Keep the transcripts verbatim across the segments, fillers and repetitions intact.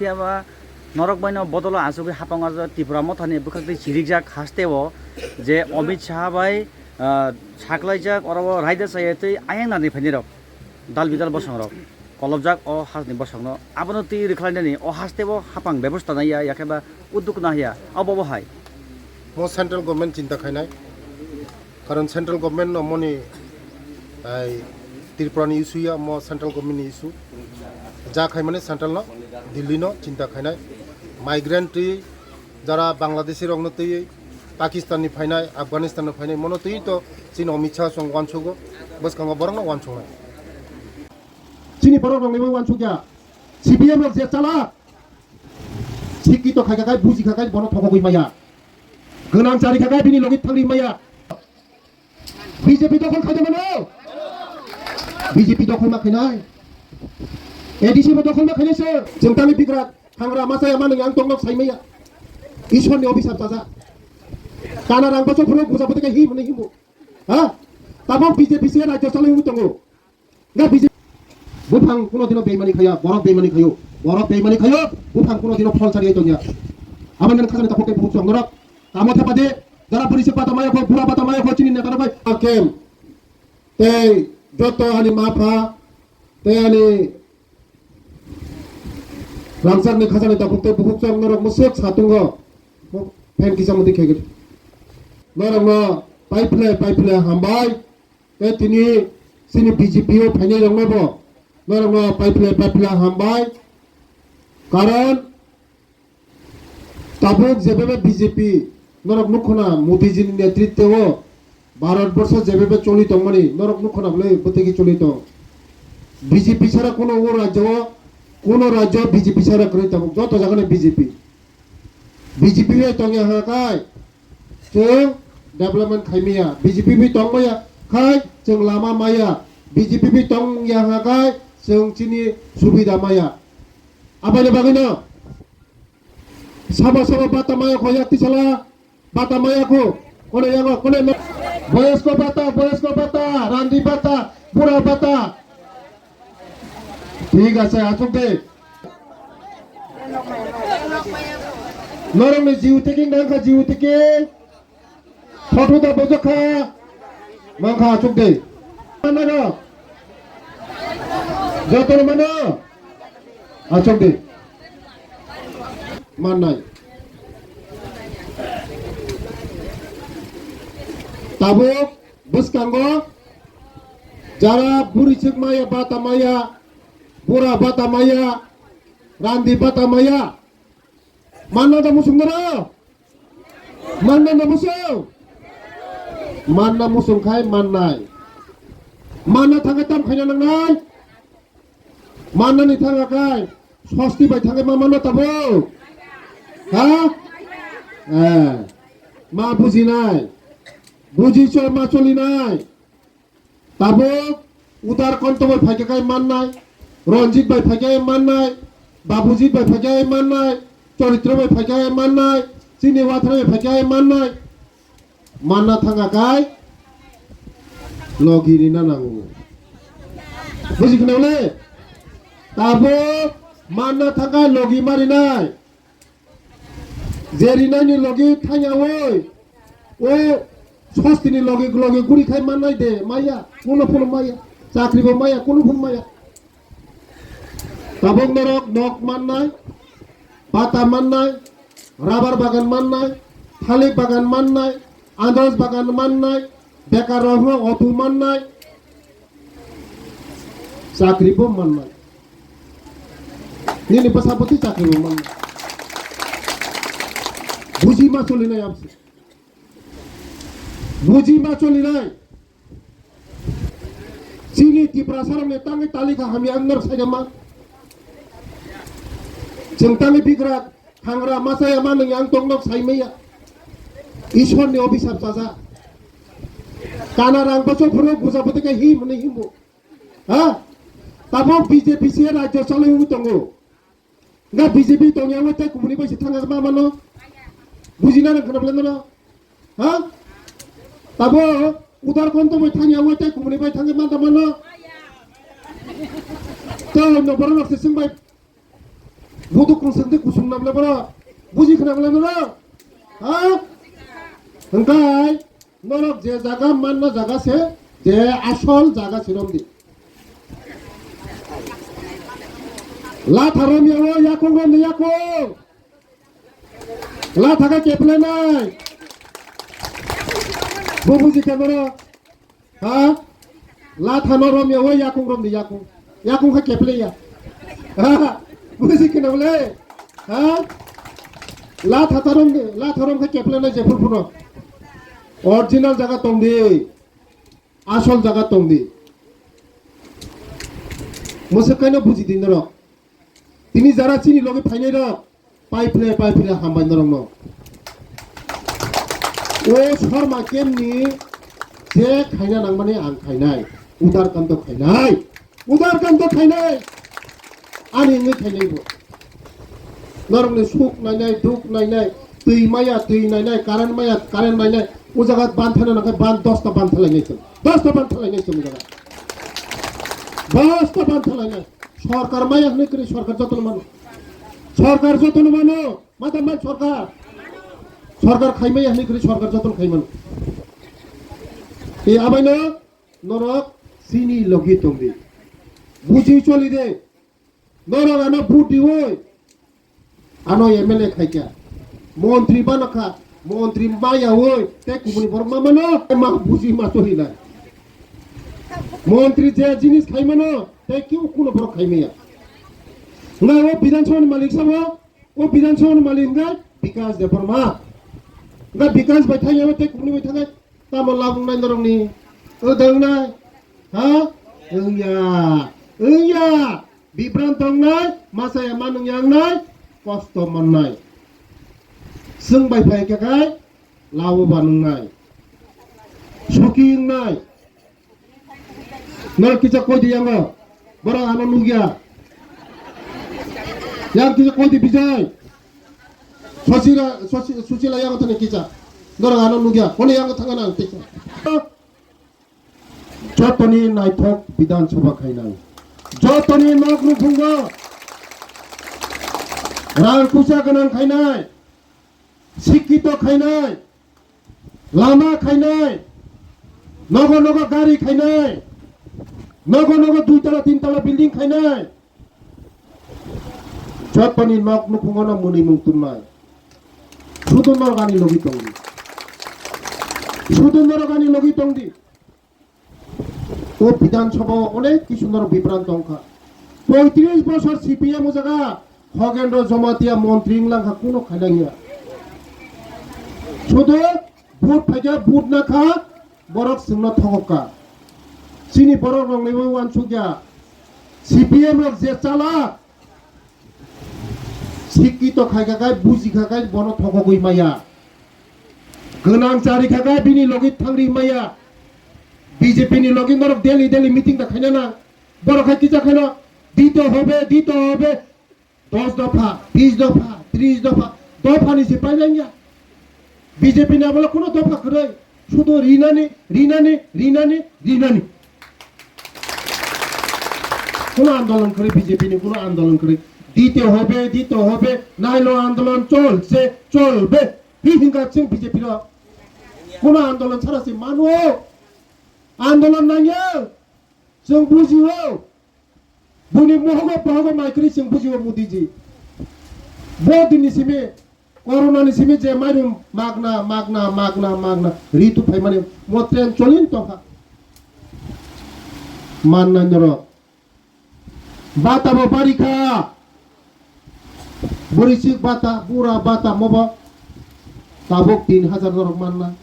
Phiya ba norok baino bodolo achugwi hapang o Tripura mothani bwkhak twi chirikjak hasteo je Amit Shah bai, ah, saklaijak oro o raida chaya twi ayang nani phainai rok dal bidal bosong rok kolobjak o hasteni bosong no abono twi rwkhlainani o hasteo hapang bebosta naiya yakhe ba udduk naiya abo bo hai. Mo central government chinta khainai. Karon central government no moni, ai, Tripura ni issue ya, mo central government ni issue. Ja khai mani central no, Delhi no chinta khainai. Migrant twi jara Bangladeshi rok no twi Pakistan ni phainai, Afghanistan ni phainai, mono twi to chini Amit Shah song wansugo, bwskango borok no wansuknai. Chini borok rok ni bo wansukya. C P M rok je chala. Sikki to khaika kai, buji khakai, bono thokogwi maya. Gwnang chari khakai, bini logi thangri maya. B J P dokhol khaida mano? B J P dokhol ma khainai? A D C bo dokhol ma khainai se? Chwng tangwi bigra, thangra, masa ya manwi ang tongno saimaya. Ishwar ni obisap chaja. Kana rang baso phuru guja bwtwi kai hi mwnwi himbo. Ha? Tamo B J P se rajya salai wi tongo. Nga B J P buphang kuno dino beimani khaya, borok beimani khayo, borok beimani khayo, buphang kuno dino phol chariya tongya. Abang nang khasani takhuk tei bukhuk chwng norok, tamo thepa de, jara bwrwi se bata maya kho, bura bata maya kho, chini neta rok bai. Akem, tei joto ani ma pha, tei ani rangchak ni khasani takhuk tei bukhuk chwng norok mwswk sa tongo, phen kisa mwtwi khegwi. Norok no pai phle, pai phle hambai. Tei tini chini B J P o phainai rokno bo norokno paiphle paiphle hambai. Karon tabuk jebebe B J P norok nukhuna Modi ji ni netritwo o Bharat borsho jebebe choli tongmani norok nukhuna bwlai bwtwiki choli tong. B J P sara kuno o rajyo o kuno rajyo B J P sara kwrwi tabuk joto jagani B J P. B J P bai tongya hwnkha kai chwng development khaimaya, B J P bai tongmaya khai chwng lama maya, B J P bai tongya hwnkha kai chwng chini subida maya. Abaini bagwino sabo sabo bata maya kho yak tisala, bata maya kho, kone yango, kone no-, boyosko bata, boyosko bata, randi bata, bura bata. Thik ase, achuk de. Norokni jiu tiki nangkha, jiu tiki. Photo da bojokha. Mangkha, achuk de. Manago. Jotono mano. Achuk de. Mannai. Tabuk bwskango jara buri swk maya, bata maya, bura bata maya, randi bata maya. Manna da musung dara? Manna da musung? Manna musung khai mannai. Manna thangkhe tam khaina nangnai? Mannani thangkha khai sosti bai thangkhe ma manna tabuk? Ha? Eh. Ma bujinai. Buji chol ma cholinai. Tabuk Udar Konto bai phaikha khai mannai, Ranjit bai phaikha mannai, Babujit bai phaikha mannai, Charitro bai phaikha mannai, chini Wathra bai phaikha mannai. Manna thangkha khai logi rina nango. Buji khna le? Tabuk manna thangkha logi marinai. Jerinani logi thangyawi, o sostini logi logi guri khai mannai de, maya, kuno phunu maya, chakri bo maya, kuno phunu maya. Tabuk norok nok mannai, bata mannai, rabar bagan mannai, thalik bagan mannai, andos bagan mannai, bekar rok no otu mannai, chakri bo mannai. Nini bwsa bwtwi chakri bo mannai. Buji ma cholinai abse. Buji ma cholinai. Chini Tiprasa rokni tangwi talika hamya ang norok saida ma. Chwng tangwi bigra thangra machaya ma nung ang tong nok sai maya. Ishwar ni obisap chaja. Kana rang baso phuru guja bwtwi khe hi mwnwi himbo. Ha? Tamo B J P se rajyo chalaiwi tongo. Nga B J P tongya wai tai kumuni bai se thangya ma mano. Bujina nang khana bwle mano. Ha? Tamo Udar Konto bai thangya wai tai kumuni bai thangya ma mano. Tei no borok se sing bai Budu kusung di kusung namle bono. Buji khna mle bono. Ha? Hwnkhe norok je jaga manna jaga se, je asol jaga se romdi. Latha romya o yakung romdi yakung. Latha khe keplenai. Bo buji khe bono. Ha? Latha no romya o yakung romdi yakung. Yakung khe kepleya. Ha? Buji khe nang le. Ha? Latha ta romdi, latha rom khe keplenai je phuru phuru. Original jaga tongdi. Asol jaga tongdi. Mwswk kaino buji di norok. Tini jara chini logi phainai rok. Pai phre, pai phre hambai norokno. O Sharma camp ni je khaina nangmani ang khainai. Udar kanto khainai. Udar kanto khainai. Ani wngwi khainai bo. Norokni suk nainai, duk nainai, twi maya, twi nainai, current maya, current nainai. O jaga ban thana nangkhe ban dosta ban thalainai chwng. Dosta ban thalainai chwng o jaga. Dosta ban thalainai. Sorkar maya hwnwi kwrwi sorkar jotono mano. Sorkar jotono mano. Mata man sorkar. Sorkar khaimaya hwnwi kwrwi sorkar jotono khaimano. E abaino norok chini logi tongdi. Buji choli de. Norok ano vote diwi. Ano M L A khaikha. Montri bano kha. Montri maya oi. Tei kubuni borok ma mano. Ma buji ma choli nai. Montri je jinis khaimano. Tei kiu kuno borok khaimaya. Ngai o Bidhan Sabha ni malik sabo. O Bidhan Sabha ni malik hwnkhe Bikash Debbarma. Hwnkhe Bikash bai thangya tei kubuni bai thangai tamo labung nai norokni. O dang nai. Ha? Wngya. Wngya. Bibran tong nai. Masa ya manung yang nai. Kosto man nai. Swng bai phai khe kai. Labo ba nung nai. Suki wng nai. Norok kisa koi di yango. Borok ano nugya. Yang kisa koi di Bijay. Sosira, sosi, Susila yango thani kisa. Norok ano nugya. Kone yango thangana ang kisa. Jotoni naithok Bidhan Sabha khainai. Jotoni nok nukhungo rang kusa gwnang khainai. Sikkito khainai, lama khainai, nogo nogo gari khainai, nogo nogo dui tala tin tala building khainai, jotoni nok nukhungo no mwnwi mung tonnai. Sudu norok ani logi tongdi. Sudu norok ani logi tongdi. O Bidhan Sabha o onek kisu norok bibran tongkha. Poitris bosor C P M o jaga Khogendro Jamatia montri wng langkha, kuno khainangya. Sudu vote phaikha, vote nakha, borok chwngno thokokka. Chini borok rokni bo uansukya. C P M rok je chala, Sikkito khaikha kai, bujikha kai, bono thokogwi maya. Gwnang charikha kai, bini logi thangri maya. B J P ni logi norok daily daily meeting da khaina na. Borok hai kisa khaina, dito hobe, dito hobe. Dos dopha, bis dopha, tris dopha, dopha ni se pailangya. B J P ni amolo kuno dopha kwrwi, sudo rinani, rinani, rinani, rinani. Kuno andolon kwrwi B J P ni, kuno andolon kwrwi. Dite hobe, dite hobe, nailo andolon cholse, cholbe. Hi hinga chwng B J P rok. Kuno andolon sara se mano. Andolon nangya. Chwng bujio. Buni mohogo bohogo mai kwrwi chwng bujio Modi ji. Bo dini simi, corona ni simi je mairum magna, magna, magna, magna, ritu phaimani mo train cholin tongkha. Manna norok. Bata bo barikha. Bwrwi chik bata, bura bata mobo tabuk tin hajar norok manna.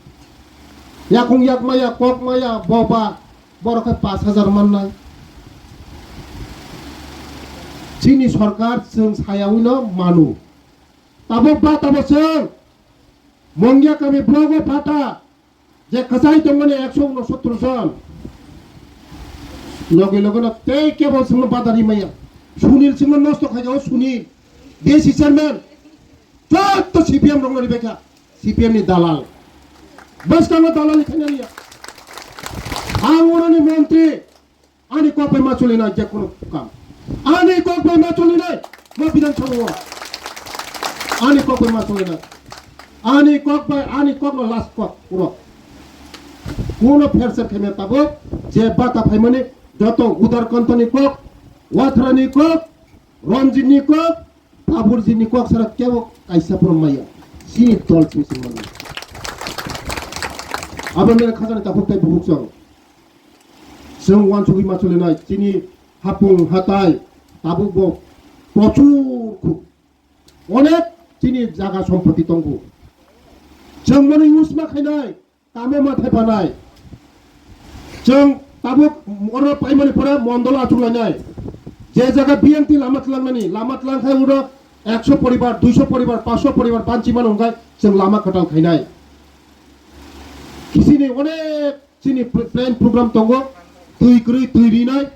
Yakung yak maya, kok maya, boba, borok khe pash hajar mannai. Chini sorkar chwng sayaui no manu. Tabuk bata bo chwng Mongya kami blogo bata. Je kwchai tongmani ekso unosottor jon. Loge loge no tei kebo chwngno badari maya. Sunil chwngno nosto khaikha o Sunil. D C chairman. Jotto C P M rokno ribaikha. C P M ni dalal. Bwskango dalali khaina riya. Ang oroni montri. Ani kok bai ma choli nai je kono kam. Ani kok bai ma choli nai. Bo Bidhan Sabha o. Ani kok bai ma chole na. Ani kok bai, ani kok no last kok puro. Kuno pherser khaimya tabuk je bata phaimani joto Udar Kantha ni kok, Wathra ni kok, Ranjit ni kok, Taburji ni kok sara kebo kaisa puro maya. Sini dol simi simi maya. Abo mere khajani takhuk tai bukhuk chong. Chwng wansugwi ma chole nai, chini hapung hatai tabuk bo prochur khu. Onek chini jaga sompoti tongo. Chwng mani use ma khainai, kamo ma thaipanai. Chwng tabuk oro paimani pore mondol achuk lainai. Je jaga B M T lama tlangnani, lama tlang khai uro ekso poribar, duiso poribar, paanso poribar banchi mano hwnkhai chwng lama kwtal khainai. Kisini onek chini pl-, plan program tongo, twi kwrwi twi rinai,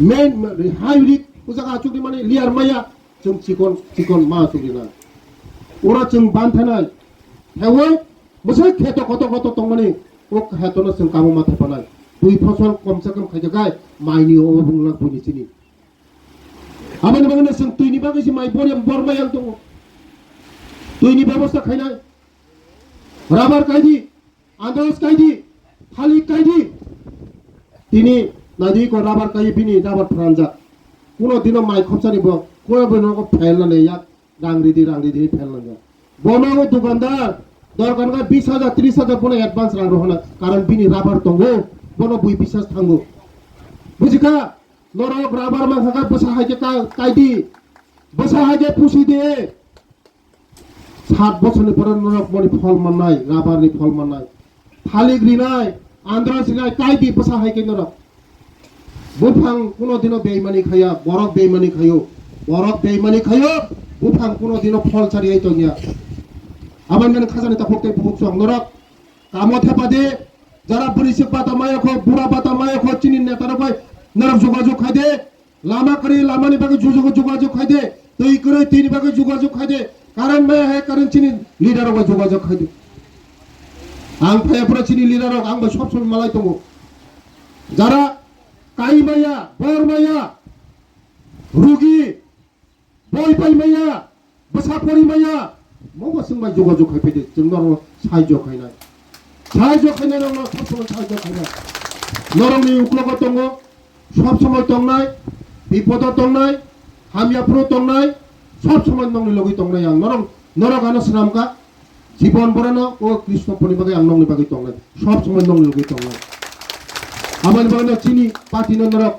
main hai rik o jaga achuk rimani liyar maya, chwng chikon chikon ma achuk rinai. Ora chwng ban thanai, hewai bwsai kheto koto koto tongmani, o khetono chwng kamo ma thaipanai. Twi phosol komsa kom khaijak gai, maini o bungla buini chini. Aboni bagwi no chwng twini bagwi se mai bor, bor mai yang tongo. Twini bebosta khainai. Rabar kaidi, andros kaidi, thalik kaidi. Tini nadi ko rabar kai bini rabar pranjak. Kuno dino mai khopsani bo, kuno bo nogo phail na ne yak, rang ridi, rang ridi phail na yak. Bono o dukandar, dorkar ka bis hajar, tris hajar bono advance rang rohana, karon bini rabar tongo, bono bui bisas thango. Bujika, norok rabar mangkha ka bwsa hai khe ka-, kaidi, bwsa hai khe pusi de. Sat bosorni pore norok boni phol mannai, rabarni phol mannai. Thalik rinai, andros rinai, kaidi bwsa hai khe norok. Buphang kuno dino beimani khaya, borok beimani khayo. Borok beimani khayo, buphang kuno dino phol chari ai tongya. Aboni mani khajani takhuk tei bukhuk chwng norok kamo thepa de, jara bwrwi se bata maya kho, bura bata maya kho, chini neta rok bai norok jogajog khai de. Lama kwrwi, lamani bagwi jujugwi jogajog khai de, twi kwrwi, twini bagwi jogajog khai de, current maya hai, current chini leader rok bai jogajog khai de. Ang phai phano chini leader rok ang bai sob somoi malai tongo. Jara kai maya, bor maya, rugi, boi pai maya, bwsa pori maya, mobo chwng bai jogajog khai phai de, chwng norok sahajyo khainai. Sahajyo khainai norok no sob somoi sahajyo khainai. Norok ni uklogo tongo, sob somoi tongnai, bipodo tongnai, hamya phuru tongnai, sob somoi nokni logi tongnai ang. Norok, norok ano swnam ka, jibon borano o Krishna poni bagwi ang nokni bagwi tongnai, sob somoi nokni logi tongnai. Aboni bagwi no chini party no norok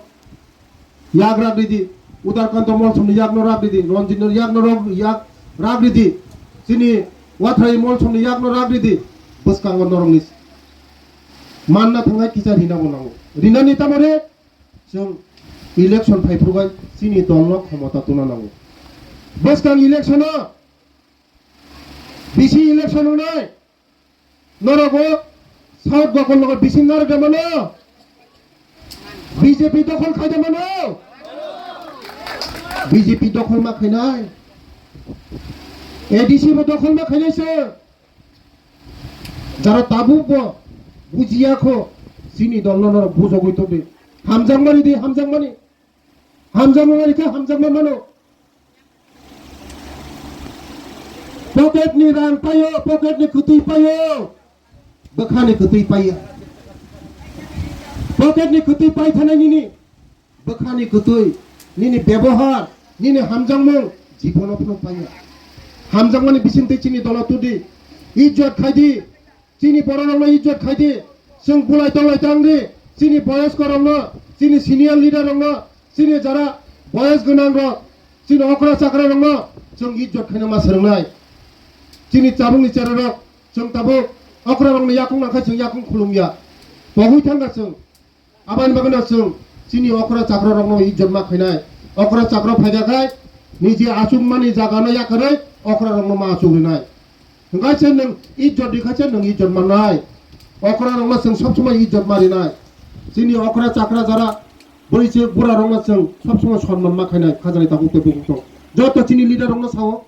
yak rak ridi, Udar Kanta Molsomni yak no rak ridi, Ranjit no yak no rok, yak rak ridi, chini Wathrai Molsomni yak no rak ridi, bwskango norokni manna thangnai kisa rina bo nango. Rinani tamo re, chwng election phai phuru bai chini dol no khomota tuna nango. Bwskang election o, bisi election wngnai, Norok o South Gokol nogo bising narwk de mano? B J P dokhol khai de mano? B J P dokhol ma khainai. A D C bo dokhol ma khainai se. Jara tabuk bo bujiya kho, chini dol no norok bujogwi tongdi. Hamjakmani di, hamjakmani. Hamjakmani khe hamjakma mano. Pocket ni rang paio, pocket ni kwtwi paio, bwkha ni kwtwi paio. Pocket ni kwtwi pai thanai nini, bwkha ni kwtwi, nini bebohar, nini hamjakmung, jibono phano paio. Hamjakmani bisingtwi chini dolo tudi, ijjot khaidi, Chini bororokno ijjot khaidi, chwng bulai tolai tangdi, chini boyoskorokno, chini senior leaderrokno, chini jara boyos gwnangrok, chini okra chakrarokno chwng ijjot khaina ma swrwngnai. Chini chabukni cherarok, chwng tabuk okrarokni yakung nangkha chwng yakung khulumya. Pogwi thangkha chwng. Aboni bagwino chwng chini okra chakrarokno ijjot ma khainai. Okra chakra phaikha khai niji achukmani jagano yakarwi okrarokno ma achuk rinai. Hwnkhe se nwng ijjot rikha se nwng ijjot mannai. Okrarokno chwng sob somoi ijjot ma rinai. Chini okra chakra jara bwrwi se burarokno chwng sob somoi sonman ma khainai khajani tabuk tei bukhuktong. Joto chini leaderrokno sao.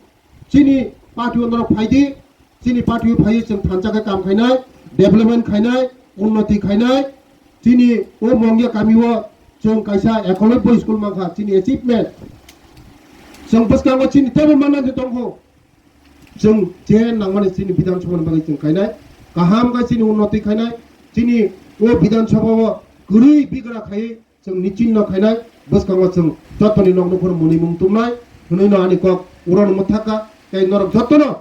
Chini party o norok phaidi, chini party o phaiwi chwng thansa khe kam khainai, development khainai, unnoti khainai. Chini o Mongya kami o chwng kaisa ekolobboi school mankha, chini achievement. Chwng bwskango chini teibo manna de tongkho. Chwng je nangmani chini Bidhan Sabha ni bagwi chwng khainai, kaham khe chini unnoti khainai, chini o Bidhan Sabha o kwrwi bigra khaiwi chwng nichinno khainai, bwskango chwng jotoni nok nukhung mwnwi mung tumnai hwnwi no ani kok uro no mwthaka, tei norok jotono